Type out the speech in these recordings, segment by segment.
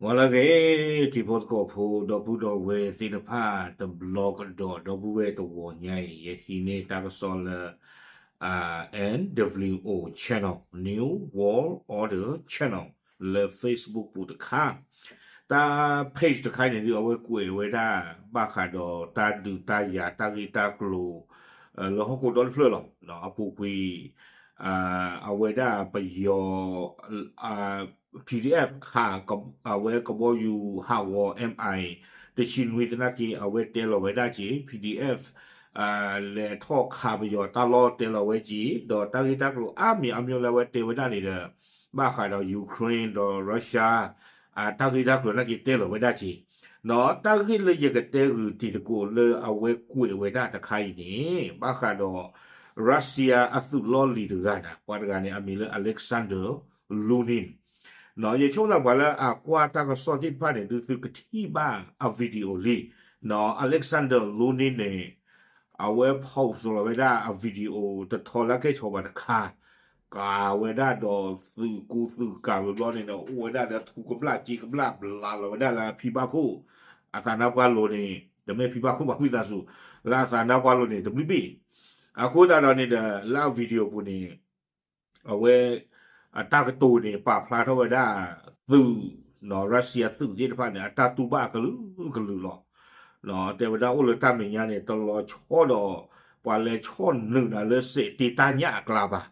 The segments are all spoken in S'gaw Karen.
ဝံၤလၢအဂ့ၤ ထံဖိသကိးဖိ ဒီပုၢ်ဒီဝဲၢ်သ့ၣ်တဖၣ် တဘျီကဒီး ဒီပုၢ်ဝဲၢ်တဝီၤညါအံၤ ယဟံးန့ၢ်တၢ်ကစီၣ်လၢ N W O Channel, New World Order Channel လၢ Facebook ပူၤတခါ, တၢ် page တခါအံၤန့ၣ်ဒုး အဝဲကွဲးဝဲဒၣ် ဘၣ်ဃးဒီးတၢ်ဒုးတၢ်ယၤ တၢ်ဂ့ၢ်တၢ်ကျိၤ လၢဟီၣ်ခိၣ်ဒီတဖျၢၣ်လီၤ. အပူၤကွံာ် အဝဲဒၣ်ပယီၤ P D F ခး အဝဲကဘီယူၤဟးဂီၤ M I တဆံနွံသနာ်က့ အဝဲတဲလီၤဝဲဒၣ်က့ၤ P D F လဲၤထီၣ်ခးပယီၤတၢ်လီၢ်တဲလီၤဝဲက့ၤ ဒီးတၢ်ဂ့ၢ်တၢ်ကျိၤအါမံၤအါမျိၤလၢအဝဲတဲဝဲဒၣ်န့ၣ်ဒီး ဘၣ်ဃးဒီး Ukraine ဒီး Russia တၢ်ဂ့ၢ်တၢ်ကျိၤနာ်က့တဲလီၤဝဲဒၣ်က့ၤ ဒီးတၢ်ဂ့ၢ်လၢယကတဲဂုာ်တံၤသကိးလၢအဝဲကွဲးဝဲဒၣ်တခါအံၤန့ၣ် ဘၣ်ဃးဒီး Russia အသုးလီၢ်လံၤတဂၤန့ၣ် ပှၤတဂၤန့ၣ် အမံၤလၢ Alexander Lunin ယဆိကမိၣ်သးပှၤလၢအကွၢ်တၢ်ကစီၣ်သ့ၣ်တဖၣ်န့ၣ် ဒုးသုကထံၣ်ဘၣ်အ video လံ Alexander Lunin န့ၣ် အဝဲ post လီၤဝဲဒၣ်အ video တထီလၢကဲၣ်ဆိးဘၣ်တခါ ကၤဝဲဒၣ်ဒီးသုးကူသုးကၤဝံၤဘျီန့ၣ်ဒီး အိၣ်ဝဲဒၣ်ဒီးထူကဘျၣ်စ့ကဘျၣ် ဘျးလီၤဝဲဒၣ်လၢဖံဘၣ်ခိၣ် အသးနါပှၢ်လိၤန့ၣ် တမ့ၢ်ဖံဘၣ်ခိၣ်ဘၣ်ဝံသးစူၤ လၢအသးနါပှၢ်လိၤန့ၣ် တဘျုးဘ့ၣ် အဃိသတးဒီးန့ၣ်ဒီး လၢအ video ပူၤန့ၣ် အဝဲ အတၢ်ကတိၤန့ၣ် ပာ်ဖျါထီၣ်ဝဲဒၣ် သုး Russia သုးသ့ၣ်တဖၣ်န့ၣ် အတၢ်တူၢ်ဘၣ်အကလုာ်ကလုာ်လီၤ. တဲဝဲဒၣ်အိၣ်လၢတၢ်မဲာ်ညါန့ၣ် တလီၤဆီဒီး ပှၤလဲၤဆီၣ်နုာ်နၤလၢစဲးတ့တၢ်ညၣ်အကျါဘၣ်.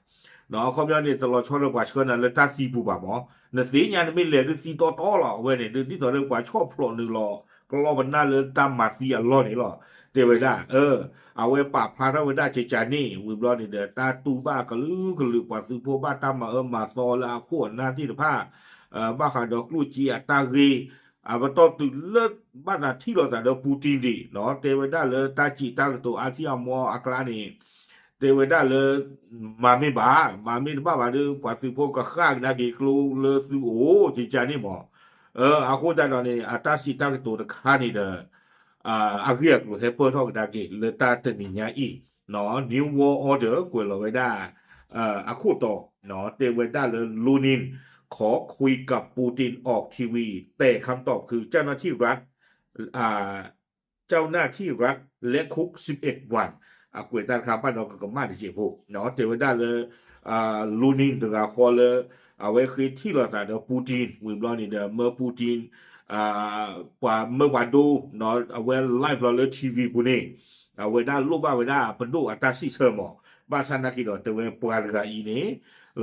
အခီပညီန့ၣ် တလီၤဆီဒီးပှၤဆှၢနၤလၢတၢ်သံပူၤဘၣ်မး, နသ့ၣ်ညါနမ့ၢ်လဲၤဒုးသံတီတီလီၤ. အဝဲန့ၣ်ဒုး ဒ်သိးလၢပှၤဆီၣ်ဖျိးနုာ်လီၤ ကလီပနၢ်လၢတၢ်မၤသံအလီၢ်န့ၣ်လီၤ. တဲဝဲဒၣ် အဝဲပာ်ဖျါထီၣ်ဝဲဒၣ်ကကန့ၣ် ဝံၤဘျီန့ၣ်ဒီး တၢ်တူၢ်ဘၣ်ကလုာ်ကလုာ် ပှၤသုးဖိဘၣ်တၢ်မၤအၢမၤသီလၢအခိၣ်အနၢ်သ့ၣ်တဖၣ် ဘၣ်ဃးဒီးကျိၣ်စ့အတၢ်ဂ့ၢ် အပတီၢ်တုၤလၢဘၣ်သးထံၣ်လိာ်သးဒီး Putin ဒံး တဲဝဲဒၣ်လၢတၢ်စံးတၢ်ကတိၤအါထံၣ်အါမီအကျါန့ၣ် တဲဝဲဒၣ်လၢ မၤမ့ၢ်ဘၣ် မၤမ့ၢ်တဘၣ်ဘၣ်ဒီး ပှၤသုးဖိကဃၣ်ကဒါက့ၤကျိလၢသုအိၣ် ကကန့ၣ်မး. အဃိသတးဒီးန့ၣ် အတၢ်စံးတၢ်ကတိၤတခါန့ၣ်ဒီး အဂ့ၢ်အကျိၤဟဲပၢၢ်ထီၣ်ကဒါက့ၤ လၢတၢ်တနံၤညါအံၤ New World Order ကွဲးလီၤဝဲဒၣ် အခိၣ်တီ တဲဝဲဒၣ်လၢ Lunin ခိးကွံာ်ကး Putin အီး ทีวี แต่คำตอบคือ เจ้าหน้าที่รัฐ เจ้าหน้าที่รัฐและคุก สิบเอ็ดวัน အကွဲးတၢ်တခါဘၣ်ဒီးကကမၣ်တစဲးဖိ တဲဝဲဒၣ်လၢ Lunin တဂၤဃီလၢ အဝဲဃ့ထံၣ်လိာ်သးဒီး Putin ဝံၤဘျီန့ၣ်ဒီး မၢ Putin ပှၤမၢပှၤဒိ အဝဲ live လီၤလၢ TV ပူၤန့ၣ် အဝဲဒၣ်လိၣ်ဘၣ်ဝဲဒၣ်ပဒိၣ်အတၢ်စံးဆၢမး, ဘၣ်ဆၣ်နာ်က့ဒီး တဲဝဲပှၤတဂၤအံၤန့ၣ်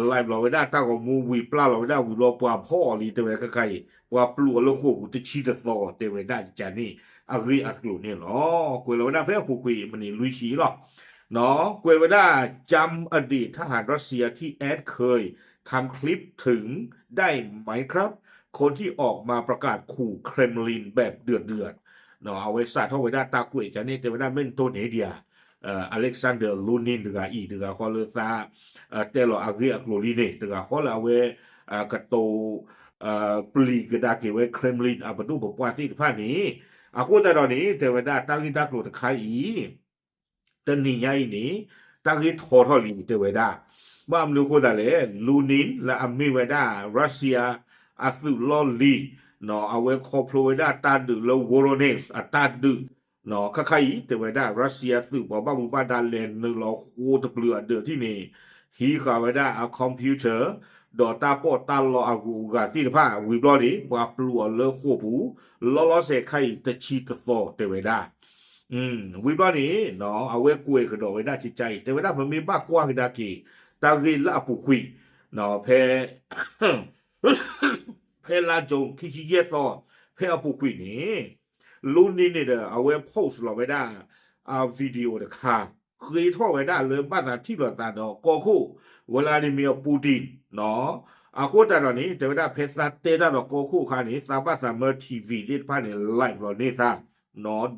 live လီၤဝဲဒၣ်တၢ်ဂီၤမူဝံၤပျၢ်လီၤဝဲဒၣ်ဝံၤဘျီ ပှၤဖီၣ်အီၤလံ တဲဝဲခဲခါအံၤ ပှၤပျိာ်အီၤလၢဃိာ်ပူၤတဆံတသီ တဲဝဲဒၣ်ကကန့ၣ် အဂ့ၢ်အကျိၤန့ၣ်လီၤ. ကွဲးလီၤဝဲဒၣ်ဖဲအပူၤကွံာ်မံးနံးလွံၢ်ဆံလီၤ. ကွဲးဝဲဒၣ် จำอดีตทหารรัสเซียที่แอดเคยทำคลิปถึงได้ไหมครับ คนที่ออกมาประกาศขู่เครมลินแบบเดือดๆ အဝဲစးထီၣ်ဝဲဒၣ်တၢ်ကွဲးကန့ၣ် တဲဝဲဒၣ်မ့ၢ်နတိၢ်န့ၣ်ဒံးဧါ Alexander Lunin တဂၤအံၤ တဂၤဃီလၢသး တဲလီၤအဂ့ၢ်အကျိၤလံန့ၣ် တဂၤဃီလၢအဝဲ ကတိၤ ပျံၤကဒါက့ၤဝဲ Kremlin အပဒိၣ်ပပှၢ်သ့ၣ်တဖၣ်န့ၣ် အဃိသတးဒီးန့ၣ် တဲဝဲဒၣ်တၢ်ဂ့ၢ်တၢ်ကျိၤတခါအံၤ တနံၤညါအံၤန့ၣ် တၢ်ဂ့ၢ်ထီထီၣ်လံ တဲဝဲဒၣ် ဘၣ်မနုၤအဃိသတးလဲၣ် Lunin လၢအမ့ၢ်ဝဲဒၣ် Russia အသုးလီၢ်လံၤ အဝဲခီဖျိဝဲဒၣ်တၢ်ဒုးလၢ Voronezh အတၢ်ဒုး ခါခါအံၤ တဲဝဲဒၣ် Russia သုးပှၤဘၣ်မူဘၣ်ဒါလဲၤနုာ်လီၤဃိတပျုာ်အဒၢးထံၣ်န့ၣ် ဟံးဃာ်ဝဲဒၣ်အ computer ဒီးတၢ်ပီးတၢ်လီအဂုၤအဂၤသ့ၣ်တဖၣ် ဝံၤဘျီန့ၣ် ပှၤပျိာ်အီၤလၢဃိာ်ပူၤ လီၤလီၤဆဲးခါအံၤတဆံတသီ တဲဝဲဒၣ် ဝံၤဘျီန့ၣ် အဝဲကွဲးကဒီးဝဲဒၣ်ကကါအံၤ တဲဝဲဒၣ်ပမ့ၢ်ဘၣ်ကွၢ်ကဒါက့ၤ တၢ်ဂ့ၢ်လၢအပူၤကွံာ် ဖဲ ဖဲလါကၠိခံဆံယဲၢ်သီ ဖဲအပူၤကွံာ်န့ၣ် Lunin န့ၣ်ဒီး အဝဲ post လီၤဝဲဒၣ် အ video တခါ ဃ့ထီၣ်ဝဲဒၣ်လၢဘၣ်သးထံၣ်လိာ်သးဒီးကီၢ်ခိၣ် Vladimir Putin အဃိသတးဒီးန့ၣ် တဲဝဲဒၣ်ဖဲသးတဲတၢ်ဒီးကီၢ်ခိၣ်အခါန့ၣ် သးဘၣ်သးမၢ TV သ့ၣ်တဖၣ်န့ၣ် live လီၤန့ၢ်သး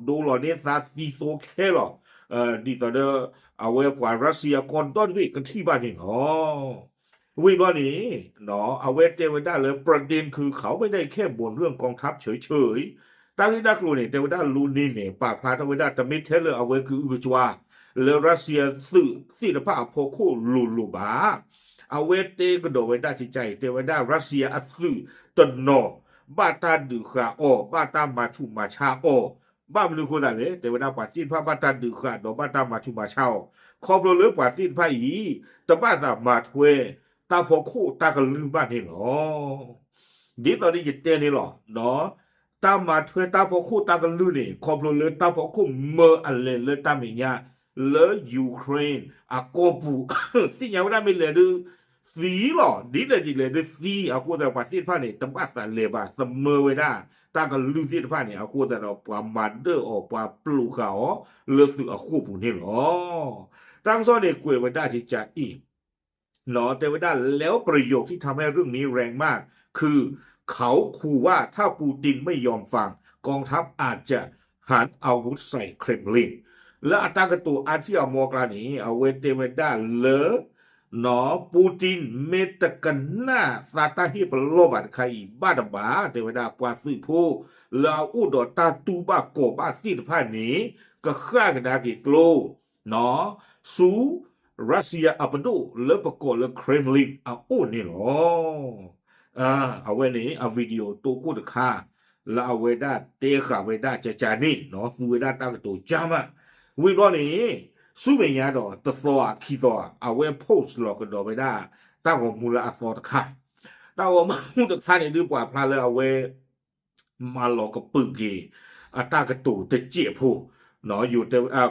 ဒိလီၤန့ၢ်သးသံသိခဲလီၤ ဒ်သိးဒီး အဝဲပှၤ Russia ကီၢ်ဒီတဘ့ၣ်ကထံၣ်ဘၣ်န့ၣ်လီၤ. ဝံၤဘျီန့ၣ် အဝဲတဲဝဲဒၣ်လၢ ประเด็นคือเขาไม่ได้แค่บ่นเรื่องกองทัพเฉยๆ တၢ်ဂ့ၢ်တၢ်ကျိၤန့ၣ် တဲဝဲဒၣ် Lunin န့ၣ် ပာ်ဖျါထီၣ်ဝဲဒၣ် တမ့ၢ်ထဲလၢအဝဲကအုကစွါ လၢ Russia သုးသ့ၣ်တဖၣ်အဖီခိၣ်လိၤလိၤဘၣ်. အဝဲတဲကဒီးဝဲဒၣ်ကကါအံၤ တဲဝဲဒၣ် Russia အသုးတနီၤ ဘၣ်တၢ်ဒုးဃာ်အီၤ, ဘၣ်တၢ်မၤဆူးမၤဆါအီၤ, ဘၣ်မနုၤအဃိသတးလဲၣ်, တဲဝဲဒၣ်ပှၤသ့ၣ်တဖၣ်ဘၣ်တၢ်ဒုးဃာ်ဒီးဘၣ်တၢ်မၤဆူးမၤဆါအီၤ, ခီဖျိလၢပှၤသ့ၣ်တဖၣ်အံၤ တဘၣ်သးမၤထွဲ တၢ်ဖီခိၣ်တၢ်ကလုၢ်ဘၣ်န့ၣ်လီၤ. ဒ်သိးဒ်ယတဲန့ၣ်လီၤ. တၢ်မၤထွဲတၢ်ဖီခိၣ်တၢ်ကလုၢ်န့ၣ် ခီဖျိလၢတၢ်ဖီခိၣ်မၢအလဲၤလၢတၢ်မဲာ်ညါ လၢ Ukraine အကီၢ်ပူၤ သ့ၣ်ညါဝဲဒၣ်မ့ၢ်လဲၤဒုးသံလီၤ. ဒ်လဲၣ်ဒ်လဲၣ်ဒုးသံအဃိသတး ပှၤသ့ၣ်တဖၣ်န့ၣ် တဘၣ်သးလဲၤဘၣ် သမၢဝဲဒၣ် တၢ်ကလုၢ်သ့ၣ်တဖၣ်န့ၣ် အဃိသတးဒီး ပှၤမၤဒၢၣ်အီၤ ပှၤပျိးဃာ်အီၤ လၢသုးအဃိာ်ပူၤန့ၣ်လီၤ. တၢ်ကစီၣ်န့ၣ် ကွဲးဝဲဒၣ်ကကးအံၤ တဲဝဲဒၣ် แล้วประโยคที่ทำให้เรื่องนี้แรงมากคือ เขาขู่ว่าถ้าปูตินไม่ยอมฟัง กองทัพอาจจะหันอาวุธใส่ Kremlin လၢအတၢ်ကတိၤအါထံၣ်အမီကျါန့ၣ် အဝဲတဲဝဲဒၣ်လၢ ပူတံၣ် မ့ၢ်တကနၣ်သးတၢ်ဟ့ၣ်ပလီၢ်ဘၣ်တခါအံၤ ဘၣ်တဘၣ် တဲဝဲဒၣ် ပှၤသုးဖိ လၢအအိၣ်ဒီးတၢ်တူၢ်ဘၣ်ကီၤဘၣ်သ့ၣ်တဖၣ်န့ၣ် ကဃၣ်ကဒါက့ၤကျိ ဆူ Russia အပဒိၣ်လၢပကိးလၢ Kremlin အအိၣ်န့ၣ်လီၤ. အဝဲန့ၣ် အ video တိခိၣ်တခါ လၢအဝဲဒၣ်တဲဃာ်ဝဲဒၣ်ကကးန့ၣ် သူဝဲဒၣ်တၢ်ကတိၤကၢ်မး ဝံၤဘျီန့ၣ် ဆူမဲာ်ညါဒီးတသီခံသီ အဝဲ post လီၤကဒီးဝဲဒၣ် တၢ်ဂီၤမူလၢအသီတခါ တၢ်ဂီၤမူတခါန့ၣ်ဒုး ပှၤဖျါလၢအဝဲ မၤလီၤကပုာ်က့ၤ အတၢ်ကတိၤတစဲးဖိ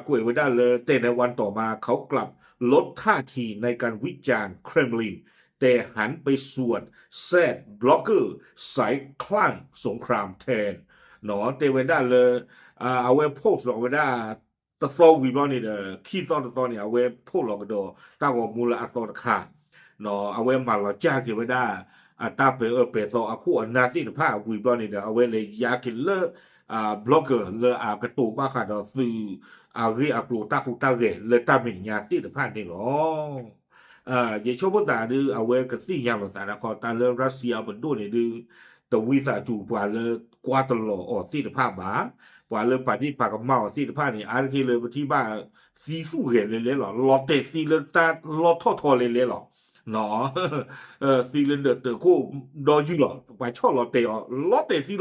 ကွဲးဝဲဒၣ်လၢ แต่ในวันต่อมาเขากลับลดท่าทีในการวิจารณ์ Kremlin แต่หันไปสวดแซด บล็อกเกอร์ สายคลั่งสงครามแทน တဲဝဲဒၣ်လၢ အဝဲ post လီၤဝဲဒၣ် တသီဝံၤဘျီန့ၣ်ဒီး ခံသီတသီန့ၣ် အဝဲ post လီၤကဒီး တၢ်ဂီၤမူလၢအသီတခါ အဝဲမၤလီၤကၢ်က့ၤဝဲဒၣ် အတၢ်ပဲာ်အၢပဲာ်သီအခိၣ်အနၢ်သ့ၣ်တဖၣ်ဝံၤဘျီန့ၣ်ဒီး အဝဲလဲၤယါက့ၤလၢ blogger လၢအကတိၤဘၣ်ဃးဒီးသုး အဂ့ၢ်အကျိၤတၢ်ဟူးတၢ်ဂဲၤလၢတၢ်မဲာ်ညါသ့ၣ်တဖၣ်န့ၣ်လီၤ. ယဆိကမိၣ်သးဒုး အဝဲကသ့ၣ်ညါလိာ်သးဒၣ်ခီ တၢ်လၢ Russia အပဒိၣ်န့ၣ်ဒုး တဝံသးစူၤပှၤလၢကွၢ်တလီၤအီၤသ့ၣ်တဖၣ်ဘၣ်, ပှၤလၢပာ်ဒ့ၣ်ပာ်ကမၣ်အီၤသ့ၣ်တဖၣ်န့ၣ် အါတက့ၢ်လၢပထံၣ်ဘၣ်သံသူၣ်ဂဲၤလဲၤလဲၤလီၤ, လီၤတဲာ်သံလၢတၢ်လီၢ်ထီၣ်ထီလဲၤလဲၤလီၤ. သံလၢဒၢးတၢးခိၣ်ဒီယုၢ်လီၤ, ပှၤဆီၣ်လီၤတဲာ်အီၤ လီၤတဲာ်သံလီၤ.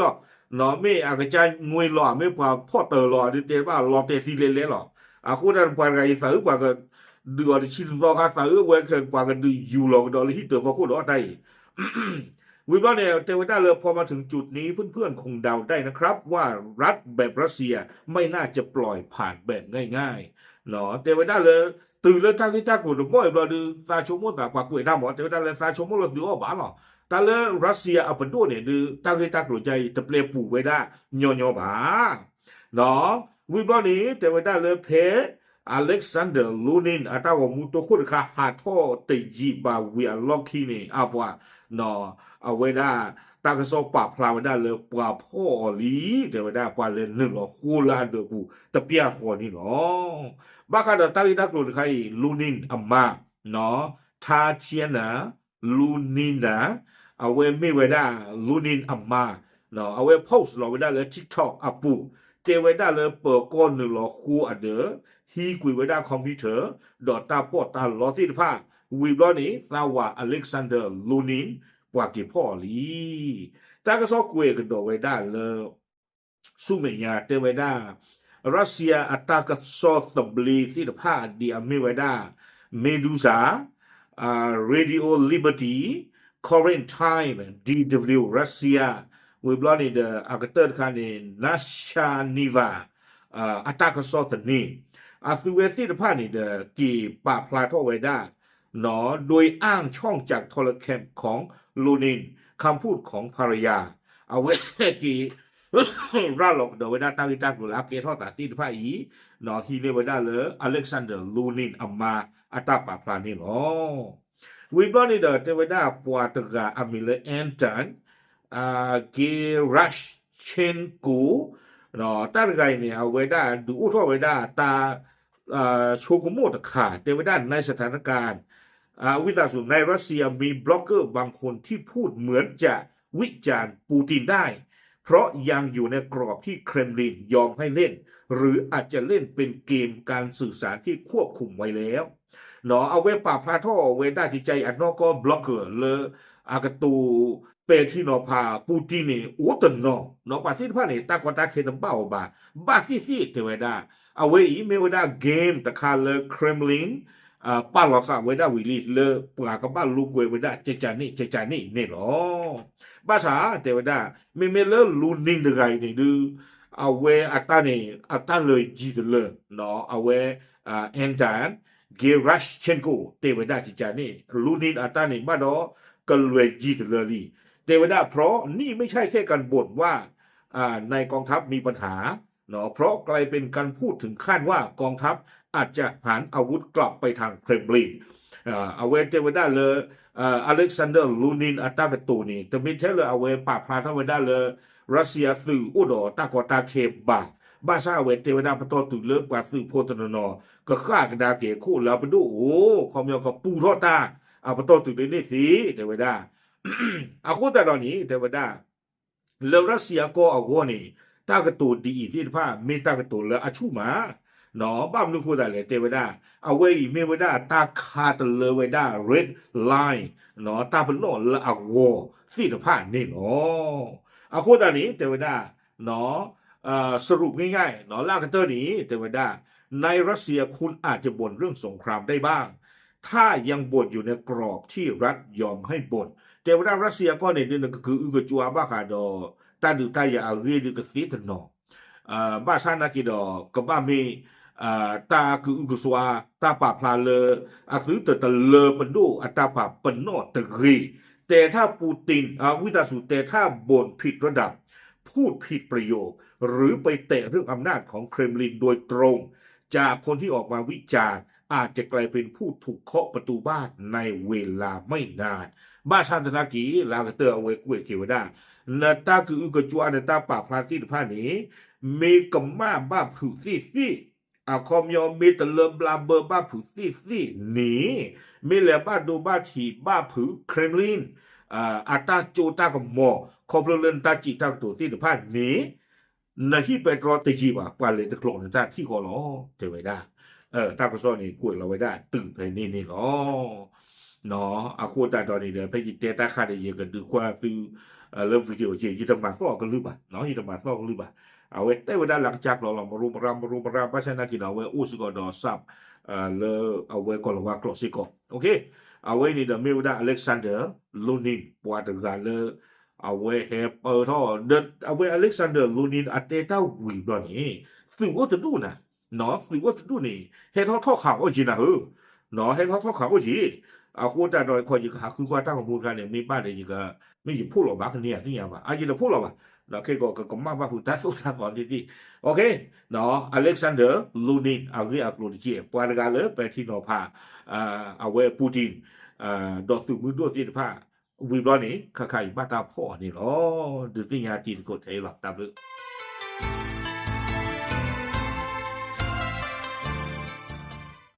မ့ၢ်အကစၢ်ငွ့လီၤ မ့ၢ်ပှၤဖီၣ်တၢၤလီၤ ဒုးတဲဘၣ်လီၤတဲာ်သံလဲၤလဲၤလီၤ. အဃိဒၣ်ပှၤတဂၤအံၤသးအုးပှၤကဒုးအီၤတဆံတသီခါ သးအုးအဝဲပှၤကဒုးယူၤလီၤကဒီးလၢဟံၣ်တၢၤဖီခိၣ်ဒီးတၢ်အံၤ ဝံၤဘျီန့ၣ် တဲဝဲဒၣ်လၢ พอมาถึงจุดนี้ เพื่อนๆ คงเดาได้นะครับ ว่ารัฐแบบรัสเซีย ไม่น่าจะปล่อยผ่านแบบง่ายๆ တဲဝဲဒၣ်လၢ တုၤလၢတၢ်ဂ့ၢ်တၢ်ကျိၤတဘီၣ်အံၤဘျီဒုး သးဆိကမိၣ်သးပှၤကွဲးတၢ်မး တဲဝဲဒၣ်လၢသးဆိကမိၣ်လၢသုအီၣ်ဘၣ်လီၤ. တၢ်လၢ Russia အပဒိၣ်န့ၣ်ဒုး တၢ်ဂ့ၢ်တၢ်ကျိၤအံၤ တပျဲပူၤဝဲဒၣ်ညီညီဘၣ် ဝံၤဘျီန့ၣ် တဲဝဲဒၣ်လၢဖဲ Alexander Lunin အတၢ်ဂီၤမူတိခိၣ်တခါ ဟးထီၣ်တယံာ်ဘၣ်ဝံၤအလီၢ်ခံန့ၣ် အပှၤ အဝဲဒၣ် တၢ်ကစီၣ်ပာ်ဖျါဝဲဒၣ်လၢပှၤဖီၣ်အီၤလံ တဲဝဲဒၣ် ပှၤလဲၤနုာ်လီၤဃိလၢအဒၢးပူၤ တပျၢ်ဃီန့ၣ်လီၤ. ဘၣ်ဃးဒီးတၢ်ဂ့ၢ်တၢ်ကျိၤတခါအံၤ Lunin အမါ Tatiana Lunina အဝဲမ့ၢ်ဝဲဒၣ် Lunin အမါ အဝဲ post လီၤဝဲဒၣ်လၢ TikTok အပူၤ တဲဝဲဒၣ်လၢပၢၤကီၢ်နုာ်လီၤဃိအဒၢး ဟံးကွံာ်ဝဲဒၣ် computer ဒီးတၢ်ပီးတၢ်လီသ့ၣ်တဖၣ် ဝံၤဘျီန့ၣ် သးဝး Alexander Lunin ပှၤက့ၤဖီၣ်အီၤလံ. တၢ်ကစီၣ်ကွဲးကဒီးဝဲဒၣ်လၢ ဆူမဲာ်ညါတဲဝဲဒၣ် Russia အတၢ်ကစီၣ်သဘျ့သ့ၣ်တဖၣ် ဒ်အမ့ၢ်ဝဲဒၣ် Meduza, Radio Liberty, Korean Times, DW Russia ဝံၤဘျီန့ၣ်ဒီး အကတၢၢ်တခါန့ၣ် Nasha Niva အတၢ်ကစီၣ်သန့ အသုဝဲသ့ၣ်တဖၣ်န့ၣ်ဒီး က့ၤပာ်ဖျါထီၣ်ဝဲဒၣ် โดยอ้างช่องจากโทรคมนาคมของ Lunin คำพูดของภรรยา အဝဲက့ၤ ရၤလီၤကဒီးဝဲဒၣ်တၢ်ဂ့ၢ်တၢ်ကျိၤလၢအကဲထီၣ်သးသ့ၣ်တဖၣ်အံၤ ဟံးန့ၢ်ဝဲဒၣ်လၢ Alexander Lunin အမါအတၢ်ပာ်ဖျါန့ၣ်လီၤ. ဝံၤဘျီန့ၣ်ဒီး တဲဝဲဒၣ်ပှၤတဂၤအမံၤလၢ Anton Gerashchenko တၢ်တဂၤအံၤန့ၣ် အဝဲဒၣ်ဒုးအိၣ်ထီၣ်ဝဲဒၣ်တၢ် ဆိကမိၣ်တခါ တဲဝဲဒၣ် ในสถานการณ์ ဝံသးစူၤ ในรัสเซียมีบล็อกเกอร์บางคนที่พูดเหมือนจะวิจารณ์ปูตินได้ เพราะยังอยู่ในกรอบที่เครมลินยอมให้เล่น หรืออาจจะเล่นเป็นเกมการสื่อสารที่ควบคุมไว้แล้ว အဝဲပာ်ဖျါထီၣ်ဝဲဒၣ်ကကဲအံၤအနီၢ်ကီၢ် blogger လၢအကတိၤ ပဲာ်ထံနီၤဖး Putin န့ၣ် အိၣ်တနီၤ, ဒီးပှၤသ့ၣ်တဖၣ်န့ၣ် တၢ်ကီတၢ်ခဲတဘၣ်အီၤဘၣ်, ဘၣ်သ့ၣ်သ့ၣ်တဲဝဲဒၣ်, အဝဲအံၤမ့ၢ်ဝဲဒၣ် game တခါလၢ Kremlin ပာ်လီၤဃာ်ဝဲဒၣ်ဝံၤလံ လၢပှၤကဘၣ်လိာ်ကွဲဝဲဒၣ် ကကန့ၣ် ကကန့ၣ်န့ၣ်လီၤ. ဘၣ်ဆၣ်တဲဝဲဒၣ် မ့မ့ၢ်လၢ Lunin တဂၤအံၤန့ၣ်ဒုး အဝဲအတၢ်န့ၣ် အတၢ်လၢယံၤတလၢ, အဝဲ Anton Gerashchenko တဲဝဲဒၣ်ကကန့ၣ် Lunin အတၢ်န့ၣ်ဘၣ်ဒီး ကလွဲၤယံၤတလၢလံ. တဲဝဲဒၣ် เพราะนี่ไม่ใช่แค่การบ่นว่าในกองทัพมีปัญหา เพราะกลายเป็นการพูดถึงขั้นว่ากองทัพอาจจะหันอาวุธกลับไปทางเครมลิน အဝဲတဲဝဲဒၣ်လၢ Alexander Lunin အတၢ်ကတိၤန့ၣ် တမ့ၢ်ထဲလၢအဝဲပာ်ဖျါထီၣ်ဝဲဒၣ်လၢ Russia သုးအိၣ်ဒီးတၢ်ကီတၢ်ခဲဘၣ်, ဘၣ်ဆၣ်အဝဲတဲဝဲဒၣ်ပတီၢ်တုၤလၢပှၤသုးဖိတနီၤနီၤ ကဃၣ်ကဒါက့ၤခိၣ်လၢအပဒိၣ်အိၣ် ခီပညီကပူထီၣ်တၢ် အပတီၢ်တုၤလၢန့ၣ်သ့ တဲဝဲဒၣ် အဃိသတးဒီးန့ၣ် တဲဝဲဒၣ် လၢ Russia ကီၢ်အဂီၢ်န့ၣ် တၢ်ကတိၤဒ်အံၤသ့ၣ်တဖၣ် မ့ၢ်တၢ်ကတိၤလၢအဆူၣ်မး, ဘၣ်မနုၤဃိသတးလဲၣ် တဲဝဲဒၣ် အဝဲအံၤမ့ၢ်ဝဲဒၣ်တၢ်ခးတလၢဝဲဒၣ် red line တၢ်ပနီၣ်လၢအဂီၤသ့ၣ်တဖၣ်န့ၣ်လီၤ. အဃိသတးန့ၣ် တဲဝဲဒၣ် สรุปง่ายๆ လၢအကတၢၢ်န့ၣ် တဲဝဲဒၣ် ในรัสเซียคุณอาจจะบ่นเรื่องสงครามได้บ้าง ถ้ายังบ่นอยู่ในกรอบที่รัฐยอมให้บ่น တဲဝဲဒၣ် Russia ကီၢ်န့ၣ်ဒုး နကကအုကစွါဘၣ်ဃးဒီး တၢ်ဒုးတၢ်ယၤအဂ့ၢ်ဒုးကသ့တနီၤ, ဘၣ်ဆၣ်နာ်က့ဒီး ကဘၣ်မ့ၢ် တၢ်ကအုကစွါ တၢ်ပာ်ဖျါလၢ အသုတတလၢပဒိၣ်အတၢ်ပာ်ပနီၣ်တဂ့ၤ, တဲถ้าปูติน ဝံသးစူၤ တဲถ้าบ่นผิดระดับ พูดผิดประโยค หรือไปแตะเรื่องอำนาจของเครมลินโดยตรง จากคนที่ออกมาวิจารณ์ อาจจะกลายเป็นผู้ถูกเคาะประตูบ้านในเวลาไม่นาน ဘၣ်ဆၣ်သနာ်က့ လၢအကတၢၢ်အဝဲကွဲးက့ၤဝဲဒၣ် နတၢ်ကအုကစွါ နတၢ်ပာ်ဖျါသ့ၣ်တဖၣ်န့ၣ် မ့ၢ်ကမၣ်ဘၣ်ဖုးသ့ၣ်သ့ၣ်, အခီပညီမ့ၢ်တလၢဘျါဘၢဘၣ်ဖုးသ့ၣ်သ့ၣ်န့ၣ် မ့ၢ်လဲၤဘၣ်ဒိဘၣ်ထံးဘၣ်ဖုး Kremlin အတၢ်စိတၢ်ကမီၤ ခီဖျိလၢနတၢ်စံးတၢ်ကတိၤသ့ၣ်တဖၣ်န့ၣ် နဟံၣ်ပဲတြီတယံာ်ဘၣ် ပှၤလဲၤတကျိးနတၢ်ထံၣ်ဃီလီၤ တဲဝဲဒၣ်. တၢ်ကစီၣ်န့ၣ် ကွဲးလီၤဝဲဒၣ်တုၤဖဲန့ၣ်န့ၣ်လီၤ. အဃိသတးဒီးန့ၣ်ဒီး ဖဲယတဲတၢ်ခါဒီး ယကဒုးကွၢ်သု လၢ video က့ ယတမၤသီၣ်အကလုၢ်ဘၣ်, ယတမၤသီၣ်အကလုၢ်ဘၣ်. အဝဲတဲဝဲဒၣ်လၢကစၢ်ကျိာ်လီၤ မရိမရါ မရိမရါ ဘၣ်ဆၣ်နာ်က့ဒီး အဝဲအိၣ်စ့ၢ်ကီးဒီး စး လၢအဝဲကီၢ်လၤဝါကျိာ်စ့ၢ်ကီး အဝဲန့ၣ်ဒီးမ့ၢ်ဝဲဒၣ် Alexander Lunin ပှၤတဂၤလၢ အဝဲဟဲပၢထီၣ် ဒီးအဝဲ Alexander Lunin အတဲတၢ်ဝံၤဘျီန့ၣ် သုးအိၣ်တဒူၣ်နၤ, သုးအိၣ်တဒူၣ်န့ၣ် ဟဲထီၣ်ထီၣ်ခးအိၣ်က့ၤနၤဧၢ, ဟဲထီၣ်ထီၣ်ခးအိၣ်က့ၤ. အဃိသတးဒီး ခီယကဟးဃုကွၢ်တၢ်ဂီၤမူတခါန့ၣ် မ့ၢ်ဘၣ်ဒီး မ့ၢ်ယဖိးလီၤဘၣ်ကန့ၢ်ယသ့ၣ်ညါဘၣ် အယတဖိးလီၤဘၣ်. ဒီးခဲကီးကကမၣ်ဘၣ်ဖုးတၢ်သိၣ်တၢ်သီသ့ၣ်သ့ၣ် Alexander Lunin အဂ့ၢ်အကျိၤတက့ၢ် ပှၤတဂၤလၢပဲာ်ထံနီၤဖး အဝဲ Putin ဒီးသုးမုၢ်ဒိၣ်သ့ၣ်တဖၣ် ဝံၤဘျီန့ၣ် ခါခါအံၤဘၣ်တၢ်ဖီၣ်အီၤန့ၣ်လီၤ. ဒုးသ့ၣ်ညါတံၤသကိးထဲအံၤလီၤ တၢ်ဘျုး